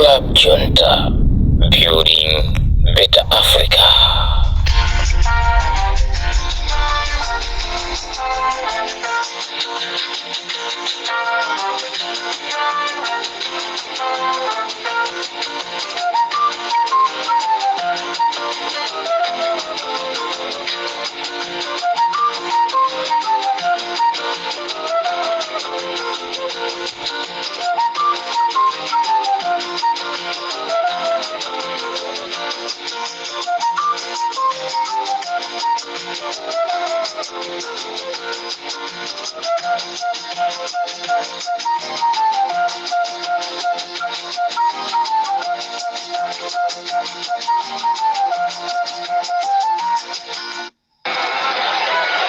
Club Junta, building better Africa.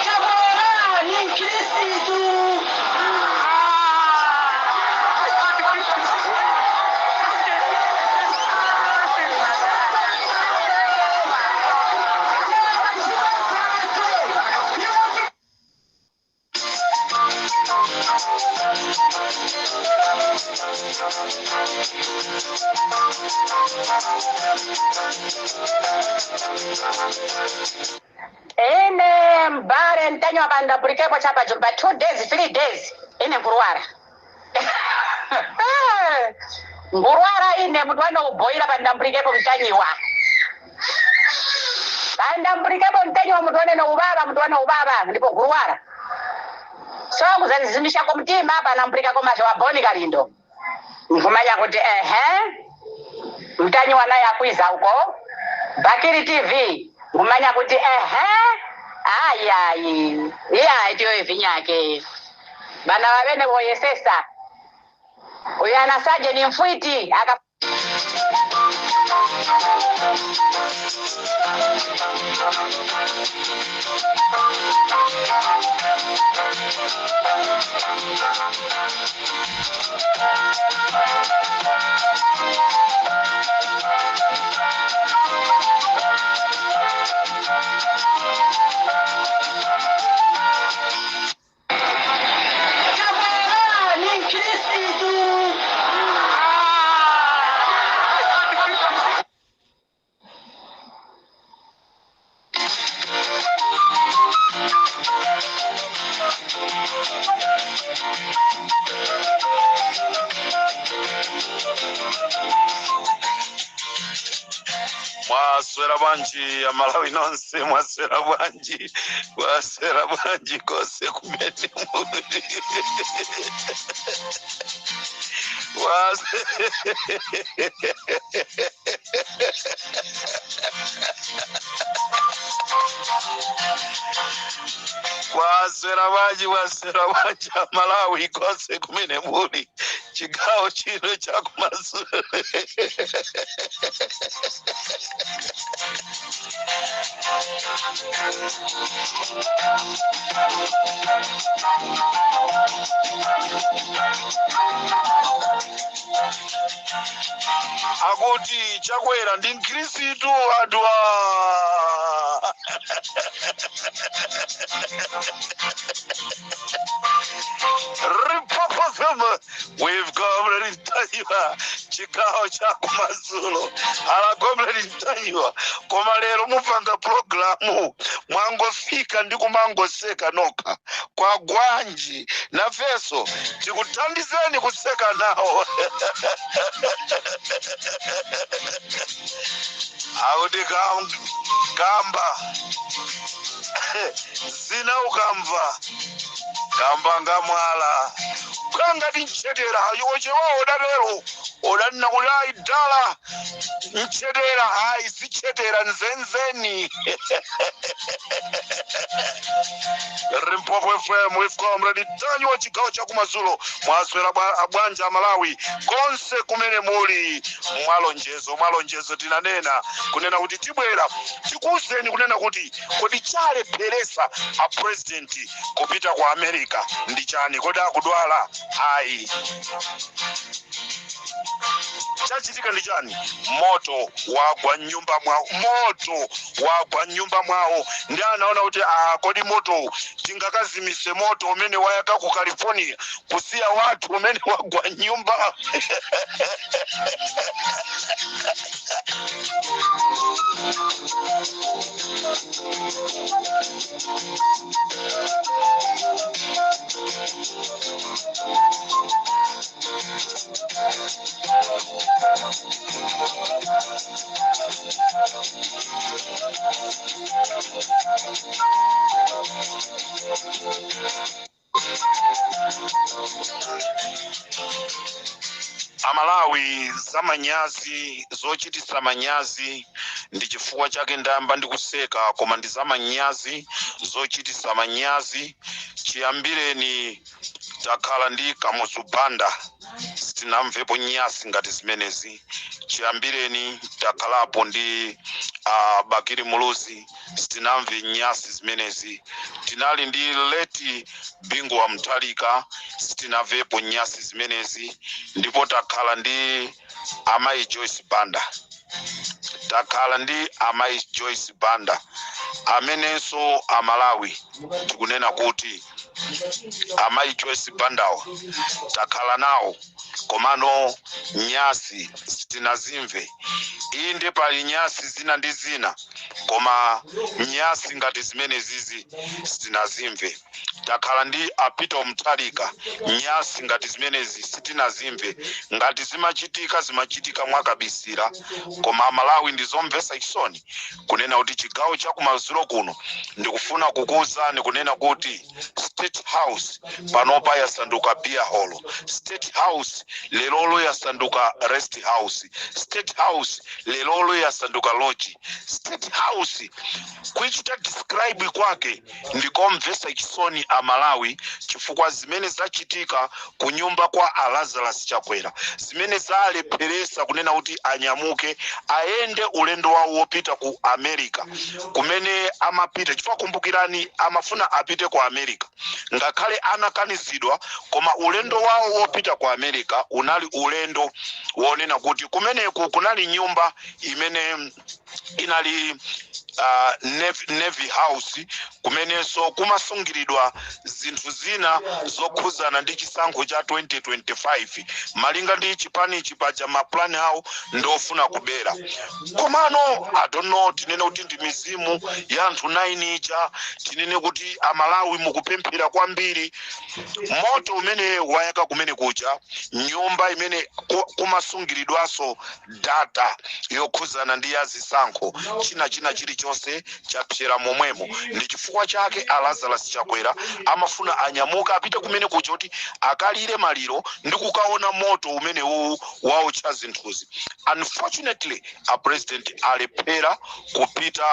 Chakwera ni Mkhristu. Ine mbale Ntanyiwa pandapulikepo chapa pa 2 days, 3 days, ine nkurwara, nkurwara ine. Mutu wano uboyira pandambulikepo Mtanyiwa, pandambulikepo Mtanyiwa, mutu wanene ubaba, mutu wane ubaba, ndipo nkurwara. So kuzazimishako mtima panambulikako macho wa Boni Kalindo, nkumanya kuti ehe, Mtanyiwa naye akwiza uko Bakili TV, nkumanya kuti ehe, ayayi iyayi, tiyo ivinyake bana wavene voyesesa uyu anasaje ni mfwiti aka. Chakwera ni Mkhristu. Mwaswera bwanji Amalawi nonse? Mwaswera bwanji? Mwaswera bwanji kose kumene muli? Mwaswera bwanji? Mwaswera bwanji Amalawi kose kumene muli? Chigawo chino chakumasule. Akuti Chakwera ndi Mkhristu, anthu a Limpopo FM with Comrade Ntanyiwa, chigawo cha kumadzulo, ala Comrade Ntanyiwa. Koma lero mupanga programu, mwangofika ndi kumangoseka nokha kwa gwanji, nafeso tikuthandizeni kuseka nawo. Akuti kamba zina ukamva kamba ngamwala kangati mchetera ochewawo odatero odanena kuti ayi dala mchetera, hayi sichetera nzenzeni. Limpopo FM with Comrade Ntanyiwa, chigawo chakumadzulo. Mwaswera bwanji Amalawi konse kumene muli? Mwalonjezo tinanena kunena kuti tibwera tikuwuzeni kunena kuti kodi chalepheresa a president kupita ku America ndi chani? Kodi akudwala? Ayi. Chachitika ndi chani? Moto wagwa mnyumba mwawo, moto wagwa mnyumba mwawo, ndi anaona kuti ah, kodi moto Tingakazimise moto umene wayaka ku California kusiya wathu umene wagwa nyumba? Amalawi, zamanyazi, zochititsa manyazi. Ndi chifukwa chake ndayamba ndikuseka, koma ndi zamanyazi, zochititsa manyazi. Chiyambireni takhala ndi Kamuzu Banda, sitinamvepo nyasi ngati zimenezi. Chiyambireni takhalapo ndi Bakili Muluzi, sitinamve nyasi zimenezi. Tinali ndi late Bingu wa Mutharika, sitinamvepo nyasi zimenezi. Ndipo takhala ndi amayi Joyce Banda, takhala ndi amayi Joyce Banda amenenso Amalawi tikunena kuti amayi Joyce Bandawa takhala nawo, komano nyasi sitinazimve. Inde, pali nyasi zina ndi zina, koma nyasi ngati zimenezizi sitinazimve. Takhala ndi a Peter Mutharika, nyasi ngati zimenezi sitinazimve. Ngati zimachitika, zimachitika mwakabisira. Koma Amalawi, ndizomvetsa chisoni kunena kuti chigawo cha kumadzulo kuno ndikufuna kukuwuzani kunena kuti State House panopa yasanduka beer hall. State House lerolo yasanduka rest house. State House lerolo yasanduka lodge. State House kuichita describe kwake ndikomvetsa chisoni, Amalawi, chifukwa zimene zachitika ku nyumba kwa Alazarus Chakwera, zimene zalepheresa kunena kuti anyamuke ayende ulendo wawo wopita ku America kumene amapita, chifukwa kumbukirani, amafuna apite ku America ngakhale anakanizidwa. Koma ulendo wawo wopita ku America unali ulendo wonena kuti kumeneku kunali nyumba imene inali Navy House, kumenenso kumasungiridwa zinthu zina zokhuzana ndi chisankho cha 2025, malinga ndi chipanichi. Paja mapulani awo ndofuna kubera. Komano I don't know, tinene kuti ndi mizimu ya anthu 9 ija, tinene kuti Amalawi mukupemphera kwambiri, moto umene wayaka kumene kuja, nyumba imene kumasungiridwanso data yokhuzana ndi ya zisankho, china china chilichonse chapsera momwemo. Ndi chifukwa chake a Lazarus Chakwera amafuna anyamuka apite kumene kuja kuti akalire maliro ndi kukaona moto umene uwu waotcha zinthuzi. Unfortunately, a president alephera kupita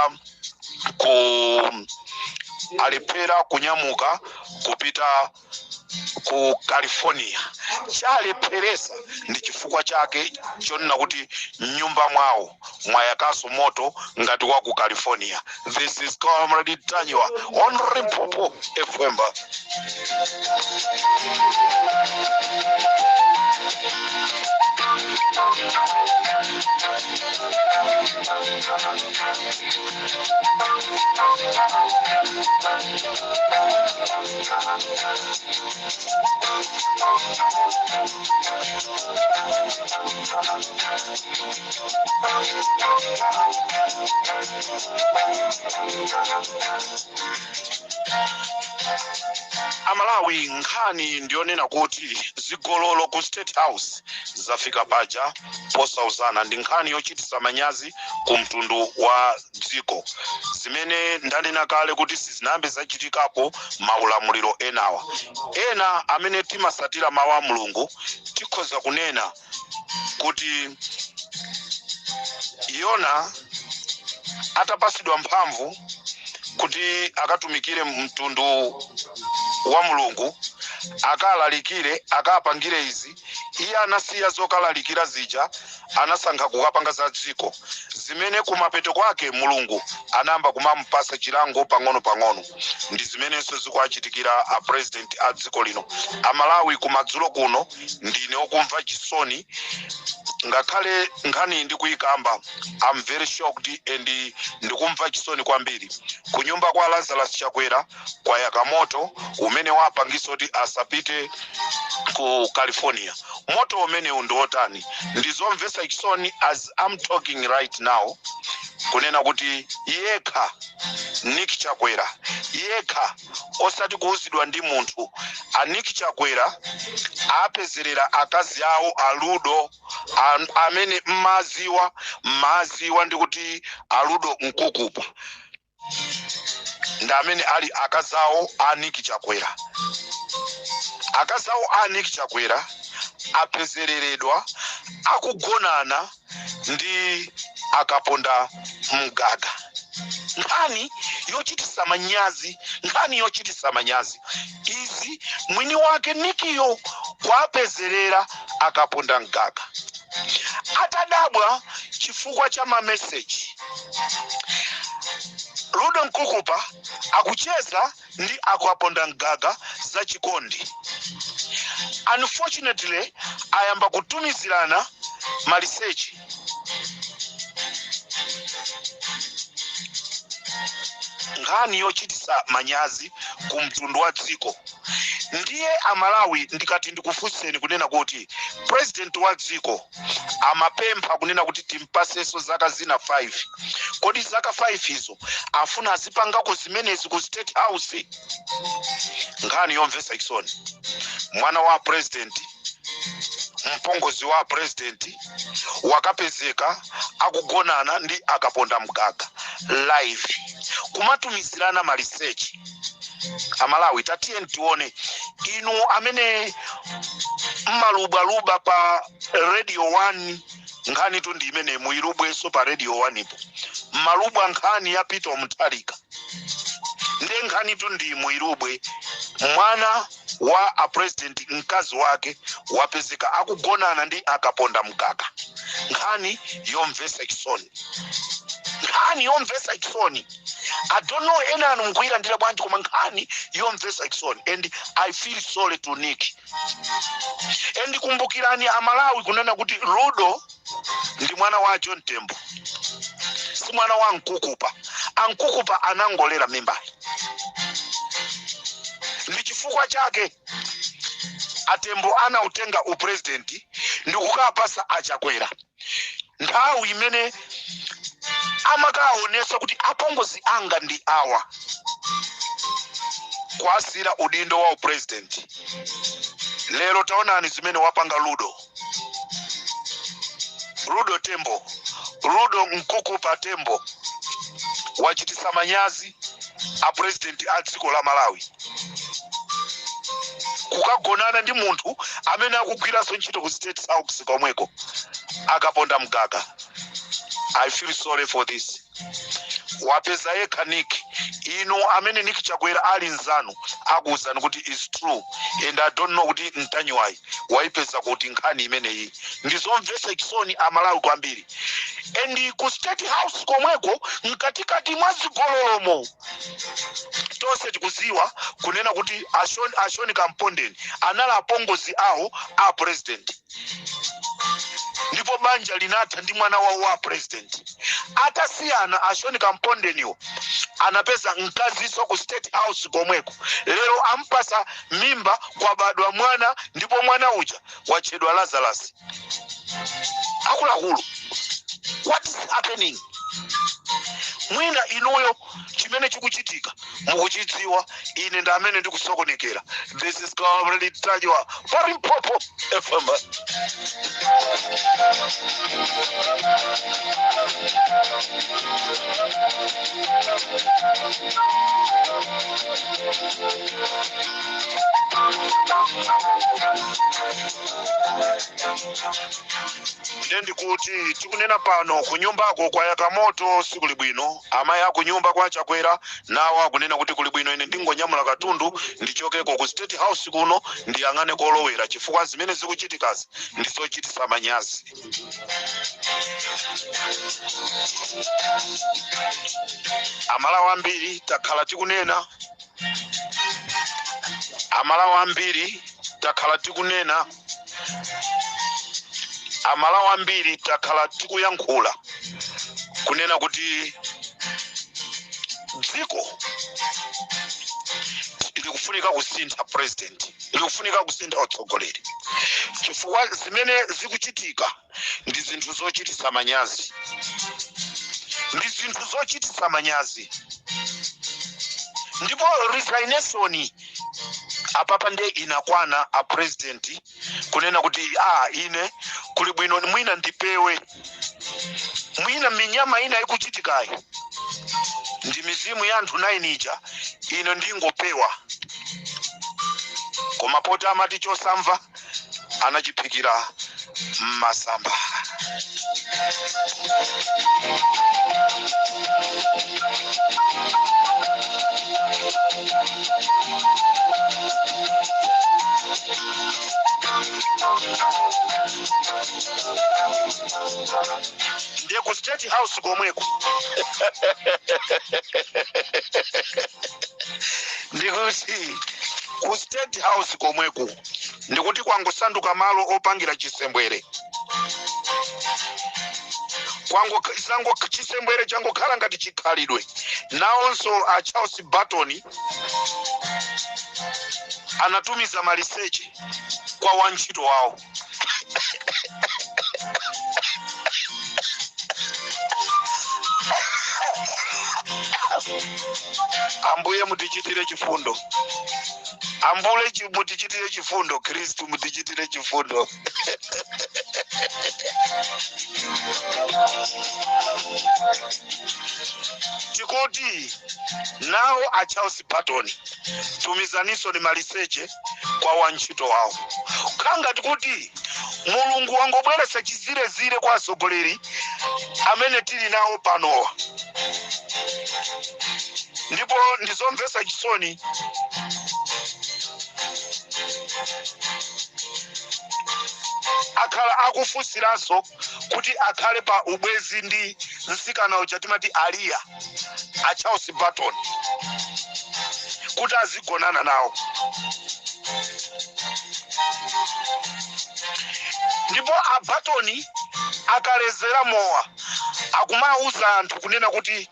ku alephera kunyamuka kupita ku California. Chalepheresa ndi chifukwa chake chonena kuti mnyumba mwawo mwayakanso moto ngati wa ku California. This is Comrade Ntanyiwa on Limpopo FM. Amalawi, nkhani ndiyonena kuti zigololo ku State House zafika paja posauzana. Ndi nkhani yochititsa manyazi ku mtundu wa dziko, zimene ndanena kale kuti sizinayambe zachitikapo maulamuliro enawa. Ena amene timasatira mawu a Mulungu tikhoza kunena kuti Yona atapasidwa mphamvu kuti akatumikire mtundu wa Mulungu, akalalikire, akapangire izi, iye anasiya zokalalikira zija, anasankha kukapanga za dziko, zimene kumapeto kwake Mulungu anayamba kumamupasa chilango pang'ono pang'ono. Ndi zimenenso zikuachitikira a president a dziko lino. Amalawi, kumadzulo kuno ndine okumva chisoni. Ngakhale nkhani ndikuyikamba, I'm very shocked and ndikumva chisoni kwambiri. Kunyumba kwa Lazarus Chakwera kwayaka moto umene wapangisa kuti asapite ku California. Moto umenewu ndi wotani? Ndizomvetsa chisoni as I'm talking right now kunena kuti yekha Nick Chakwera yekha, osati kuuzidwa ndi munthu, a Nick Chakwera apezerera akazi awo aludo amene mmaziwa ndikuti aludo Mkukupa ndi amene ali akazi awo a Nick Chakwera. Akazi awo a Nick Chakwera apezereredwa akugonana ndi Akaponda Mgaga. Nkhani yochitisa manyazi, nkhani yochitisa manyazi izi. Mwini wake Nikiyo kwapezerera Akaponda Mgaga atadabwa chifukwa cha mameseji. Ludo Mkukupa akucheza ndi Akaponda Mgaga za chikondi. Unfortunately, ayamba kutumizirana maliseche. Nkhani yochitisa manyazi ku mtundu wa dziko. Ndiye Amalawi, ndikati ndikufunseni kunena kuti president wa dziko amapempha kunena kuti timpasenso zaka zina 5, kodi zaka 5 izo afuna azipangako zimenezi ku State House? Nkhani yomvetsa chisoni. Mwana wa president, mpongozi wa president, wakapezeka akugonana ndi Akaponda Mgaga live, kumatumizirana maliseche. Amalawi, tatiye tione inu amene mmalubwaluba pa Radio 1, nkhani tu ndi imene muyilubwenso pa Radio 1 ipo. Mmalubwa nkhani ya Peter Mutharika, ndiye nkhani tu ndi muyilubwe. Mwana wa a president, mkazi wake wapezeka akugonana ndi Akaponda Mgaga. Nkhani yomvetsa chisoni, nkhani yomvetsa chisoni. I don't know ena anu mukuyilandira bwanji, koma nkhani yomvetsa chisoni and I feel sorry to Nick. And kumbukirani Amalawi kunena kuti Ludo ndi mwana wa John Tembo, si mwana wa Mkukupa. Amkukupa anangolera mimbayi. Ndi chifukwa chake Atembo anautenga upresident ndi kukapasa Achakwera nthawi imene amakaonesa kuti apongozi anga ndi awa, kwasira udindo wa upresident. Lero taonani zimene wapanga Ludo, Ludo Tembo, Ludo Mkukupa Tembo. Wachitisa manyazi a president a dziko la Malawi, kukagonana ndi munthu amene akugwiranso ntchito ku State House komweko, Akaponda Mgaga. I feel sorry for this. Wapeza yekha Nick. Inu amene Nick Chakwera ali nzanu, akuwuzani kuti is true and I don't know kuti Mtanyiwayi waipeza kuti nkhani imeneyi. Ndizomvetsa chisoni Amalawi kwambiri. And ku State House komweko, mkatikati mwa zigololomo, tonse tikuziwa kunena kuti Ashoni Kampondeni anali apongozi awo a president, ndipo banja linatha ndi mwana wawo wa president. Atasiyana, Ashoni Kampondeniwo anapeza mkaziso ku State House komweko. Lero ampasa mimba, kwabadwa mwana, ndipo mwana uja watchedwa Lazarus. Akuluakulu, what is happening? Mwina inuyo chimene chikuchitika mukuchidziwa, ine ndi amene ndikusokonekera. This is Comrade Ntanyiwa pa Limpopo FM. Nde ndikuti tikunena pano kunyumbako kwayaka moto, sikuli bwino. Amayi akunyumba kwa Chakwera nawo akunena kuti kuli bwino ine ndingonyamula katundu ndichokeko ku State House kuno, ndiyang'ane kolowera, chifukwa zimene zikuchitikazi ndizochitisa manyazi. Amalawi ambiri takhala tikunena, Amalawi ambiri takhala tikunena. Amalawi ambiri takhala tikuyankhula kunena kuti dziko likufunika kusintha president, likufunika kusintha utsogoleri, chifukwa zimene zikuchitika ndi zinthu zochititsa manyazi, ndi zinthu zochititsa manyazi. Ndipo resignation apapa nde inakwana a president kunena kuti ine kuli bwino mwina ndipewe, mwina minyama ina ikuchitikayi ndi mizimu ya anthu 9 ija, ine ndingopewa. Koma poti amati chosamva anachiphikira mmasamba. Ndiye ku State House komweko, ndikuti ku State House komweko ndikuti kwangosanduka malo opangira chisembwere, kwango zango chisembwere changokhala ngati chikhalidwe. Nawonso a Charles Barton anatumiza maliseche kwa wantchito wawo. Ambuye mutichitire chifundo, Ambuye mutichitire chifundo, Khristu mutichitire chifundo. Tikuti nawo a Charles Barton tumizaninso ni maliseche kwa wantchito wawo. Kukhala ngati kuti Mulungu wangobweretsa chizirezire kwa atsogoleri amene tili nawo panowa, ndipo ndizomvetsa chisoni. Akhala akufunsiranso kuti akhale pa ubwezi ndi mtsikana uja timati Aliya, a Charles Barton, kuti azigonana nawo. Ndipo a Barton akalezera mowa akumauza anthu kunena kuti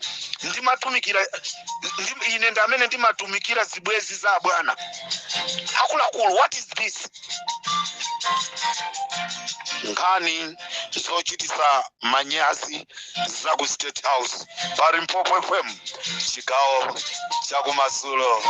ine ndi amene ndimatumikira zibwezi za abwana akuluakulu. What is this? Nkhani zochititsa manyazi za ku State House pa Limpopo FM, chigawo chakumadzulo.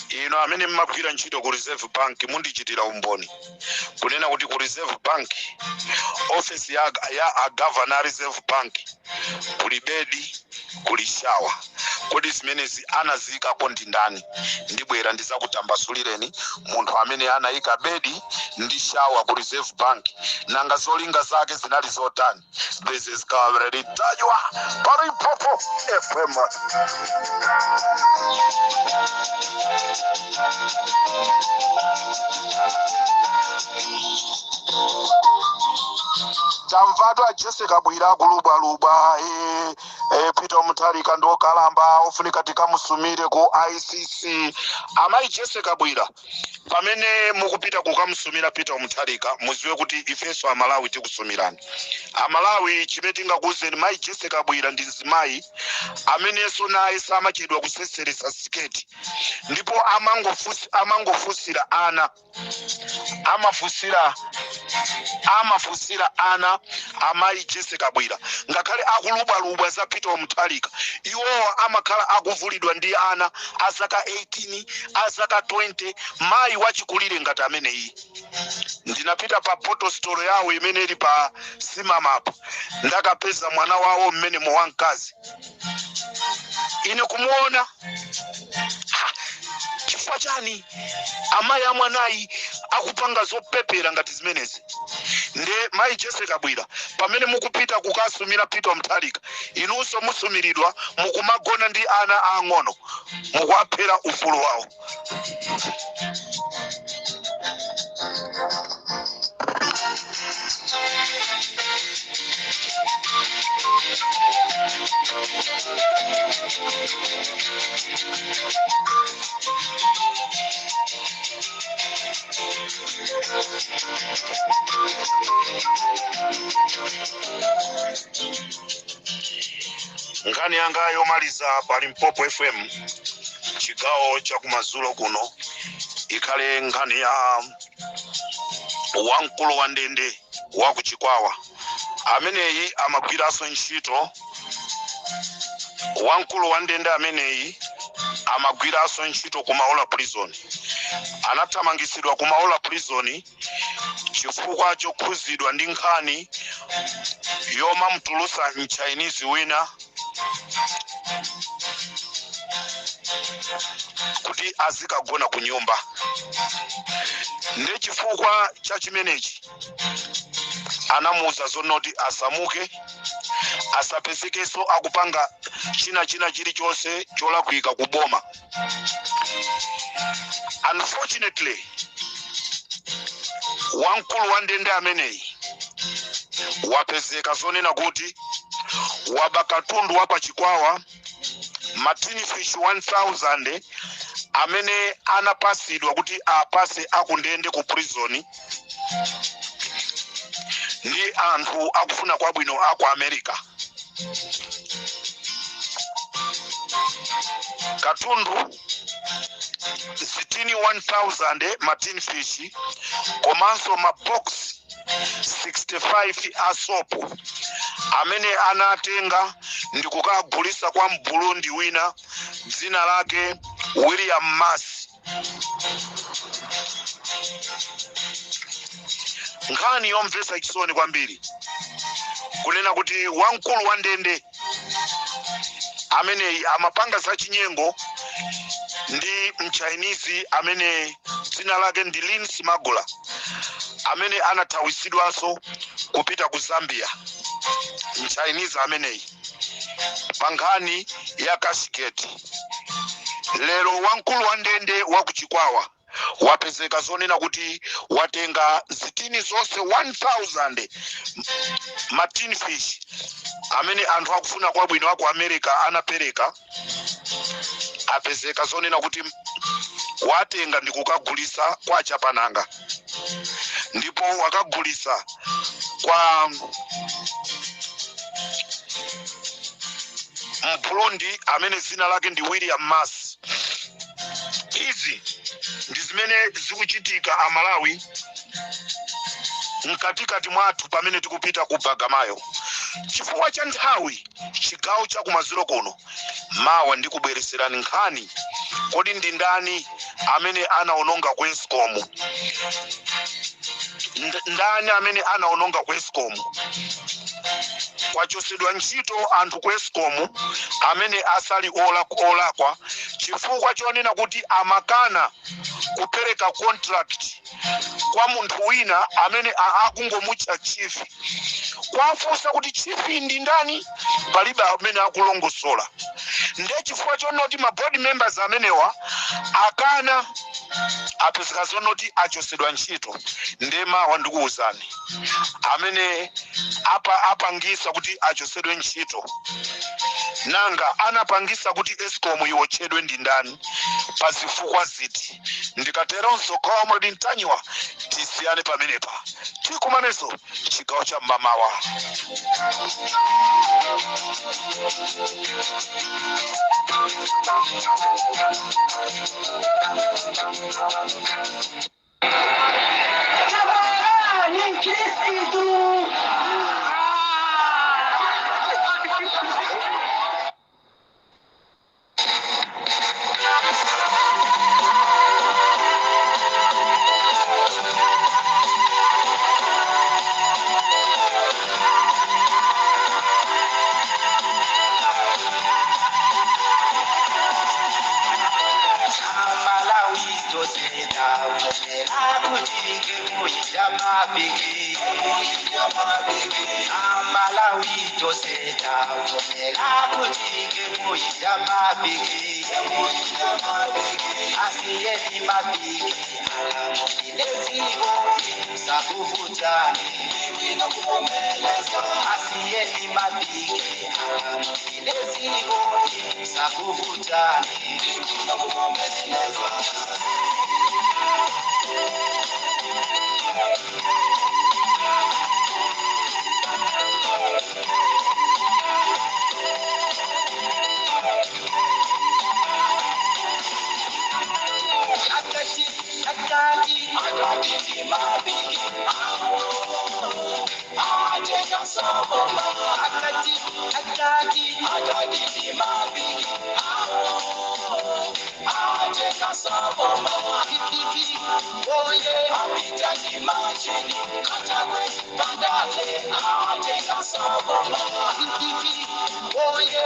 Ino amene mmagwira ntchito ku Reserve Bank mundichitira umboni kunena kuti ku Reserve Bank, office ya a governor a Reserve Bank, kuli bedi, kuli shawa. Kodi zimenezi anaziyikako ndi ndani? Ndibwera ndizakutambasulireni munthu amene anayika bedi ndi shawa ku Reserve Bank, nanga zolinga zake zinali zotani? This is Comrade Ntanyiwa pa Limpopo FM. Tamvatu a Jesse Kabwira akulubwalubwa, Peter Mutharika ndi okalamba, ofunika tikamusumire ku ICC. Amayi Jesse Kabwira, pamene mukupita kukamusumira Peter Mutharika, muziwe kuti ifenso Amalawi tikusumirani. Amalawi, chimene tingakuwuzeni, mayi Jesse Kabwira ndi mzimayi amenenso naye samachedwa kuseseresa siketi, ndipo amangofusira ana, amafusira ana. Amayi Jesse Kabwira, ngakhale akulubwalubwa za Peter Mutharika, iwowa amakhala akuvulidwa ndi ana a zaka 18, a zaka 20. Mayi wachikulire ngati ameneyi, ndinapita pa bottle store yawo imene ili pa Simamapo, ndakapeza mwana wawo mmene wamkazi, ine kumuona, ha, chifukwa chani amayi amwanayi akupanga zopepera ngati zimenezi? Nde mayi Jessie Kabwila, pamene mukupita kukasumira Peter Mutharika, inunso musumiridwa. Mukumagona ndi ana ang'ono, mukuwaphera ufulu wawo. Nkhani yanga yomaliza pa Limpopo FM chigawo chakumadzulo kuno ikhale nkhani ya wamkulu wa ndende wa ku Chikwawa. Ameneyi amagwiranso ntchito, wamkulu wa ndende ameneyi amagwiranso ntchito ku Maula Prison. Anathamangisidwa ku Maula Prison chifukwa chokhuzidwa ndi nkhani yomamutulusa mChinese wina kuti azikagona ku nyumba. Ndi chifukwa cha chimenechi anamuuza zonoti asamuke, asapezekenso akupanga china chilichonse cholakwika ku boma. Unfortunately, wamkulu wa ndende ameneyi wapezeka zonena kuti waba katundu wa pachikwawa, ma tin fish 1000 amene anapasidwa kuti apase akundende ku prison ndi anthu akufuna kwabwino aku America. Katundu zitini 1000, ma tin fish komanso ma box 65 a sopo amene anatenga ndi kukagulisa kwa Mburundi wina dzina lake William Mas. Nkhani yomvetsa chisoni kwambiri kunena kuti wamkulu wa ndende ameneyi amapanga zachinyengo ndi mChinese amene dzina lake ndi Lin Smagula, amene anathawisidwanso kupita ku Zambia. MChinese ameneyi pa nkhani ya Cashgate. Lero wamkulu wa ndende wa ku Chikwawa wapezeka zonena kuti watenga zitini zonse 1000, ma tin fish amene anthu akufuna kwabwino aku America anapereka, apezeka zonena kuti watenga ndi kukagulisa kwa Chapananga, ndipo wakagulisa kwa Mburundi amene dzina lake ndi William Mas. Izi ndi zimene zikuchitika Amalawi mkatikati mwathu pamene tikupita ku Bagamoyo. Chifukwa cha nthawi, chigawo cha kumadzulo kuno, mawa ndikubwereserani nkhani: kodi ndi ndani amene anaononga ku Escom? Ndani amene anaononga ku Escom? Kwachosedwa ntchito anthu ku Escom amene asali olakwa chifukwa chonena kuti amakana kupereka contract kwa munthu wina amene akungomutcha chief. Kwafunsa kuti chief ndi ndani, palibe amene akulongosola. Nde chifukwa chonoti ma board members amenewa akana, apezeka zonoti achosedwa ntchito. Nde mawa ndikuwuzani amene apangisa kuti achosedwe ntchito. Nanga anapangisa kuti Escom iwotchedwe ndi ndani, pa zifukwa ziti? Ndikateronso, Comrade Ntanyiwa, tisiyane pamenepa, tikumanenso chigawo cha mmamawa. Chakwera ni Mkhristu. Malawi tose tavomera. Tavomera kuti ngemuhira mapiki Amalawi tose tavomera kuti ngemuhira mapiki Asiyeni mapiki alamulile dziko sakuvutani Asiyeni mapiki alamulile dziko sakuvutani. Akati, akati, akati mapiki akati, akati, akati mapiki Pipipi, oye, pipipi, oye,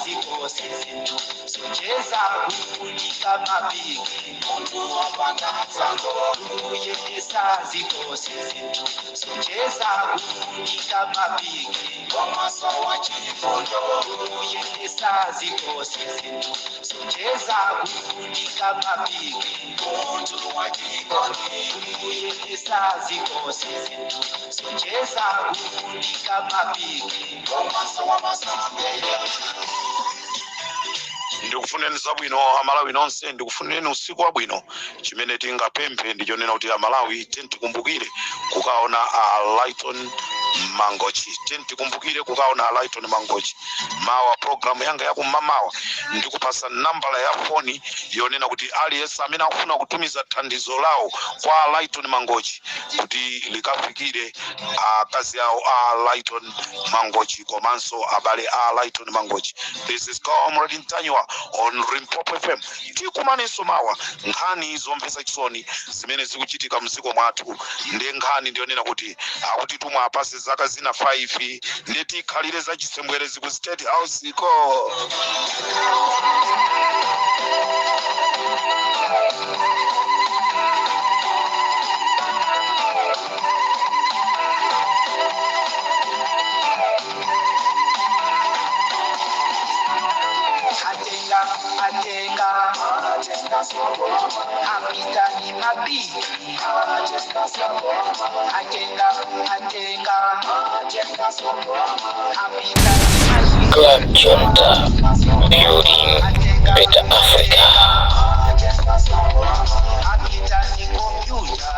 Zikose zinthu socheza kufunika mapiki munthu wapanda tsango kuyendesa zikose zinthu socheza kufunika mapiki komaso wachifundo kuyendesa zikose zinthu socheza kufunika mapiki munthu wachikondi kuyendesa zikose zinthu socheza kufunika mapiki komaso wamasambela. Ndikufuneni zabwino Amalawi nonse, ndikufuneni usiku wabwino. Chimene tingapemphe ndichonena kuti Amalawi tikumbukire kukaona a Lighton Mangochi, tikumbukire kukaona a Lighton Mangochi mawa. Programu yanga yakumamawa ndikupasa nambala ya foni yonena kuti aliyense amene akufuna kutumiza thandizo lawo kwa a Lighton Mangochi kuti likafikire akazi awo a Lighton Mangochi komanso abale a Lighton Mangochi. This is Comrade Ntanyiwa on Limpopo FM. Tikumanenso mawa. Nkhani zomvetsa chisoni zimene zikuchitika mdziko mwathu ndi nkhani ndiyonena kuti akuti tumwe apase zaka zina 5 ndi tikhalire za chisembwerezi ku State House ko. Atenga, atenga, apita ni mapiki atenga, atenga, apita ni mapiki. Club Junta, building better Africa. Apita ni kompyuta.